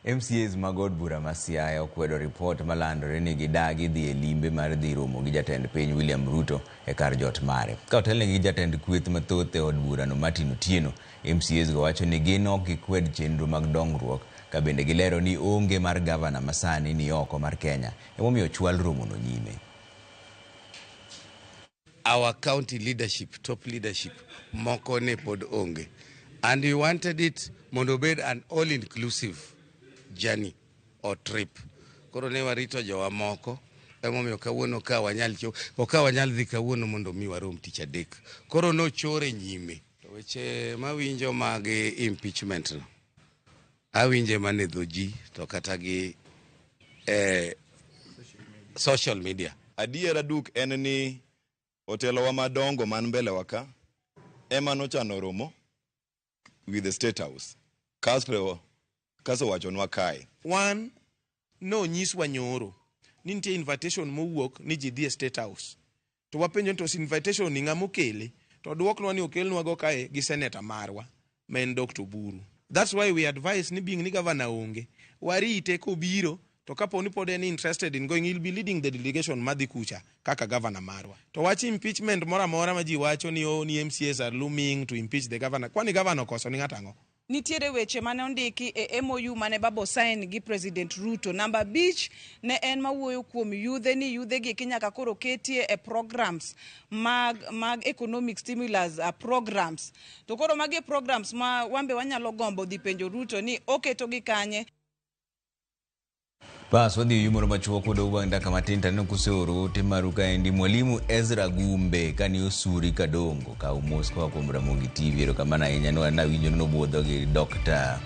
MCAs mag od bura ma Siaya okwedo ripot malandore ni gidagi dhi e limbe mar dhi romo gi jatend piny William Ruto e kar jot mare. Ka otelnegi gi jatend kweth mathoth e od burano Martin Otieno, MCAs go wacho ni gin ok gikwed chenro mag dongruok ka bende gilero ni onge mar gavana masani ni oko mar Kenya emomiyo ochwal romono nyime. Our county leadership, top leadership, moko ne pod onge. And we wanted it mondo obed an all inclusive journey or trip. Koro ne warito jowa moko emomiyo kawuono ka wanyal chopo, ok wanyal dhi kawuono mondo mi warom tich adek. Koro nochore nyime. To weche mawinjo mag impeachment no, awinje mana e dho ji to kata gi social media. Adiera duk en ni otelowa madongo man mbele wa ka ema nochano romo with the State House. Kasto wachonwa kae. Wan nonyiswa nyoro ni nitie invitation mowuok ni ji dhi e State House. To wapenjo ni to invitation ni ng'ama okele? To duoknwa ni okelnwa go kae gi senator marwa ma en Dr. Oburu. That's why we advise ni being ni governor onge, warite kobiro to kapo ni pod en interested in going, he'll be leading the delegation madhi kucha kaka governor marwa. To wach impeachment moro amora ma ji wacho ni oh, ni MCAs are looming to impeach the governor. Kwani governor okoso ni ng'ato ang'o? Nitiere weche mane ondiki e MOU mane Baba osign gi President Ruto. Namba 5 ne en mawuoyo kuom yudhe ni yudhe gi eki nyaka koro ketie e programs mag economic stimulus programs. To koro magi e programs ma wambe wanyalo gombo dhi penjo Ruto ni oketo gi kanye. Bas wadhi e moro machuok kod bang' dakika matin to aneno kuseoro ote maru kaendi. Mwalimu Ezra Gumbe kani osuri Kadongo kaw mos koa kuom Ramogi TV. Erokamano ahinya. Nawinjo ni nobudho gi Dr.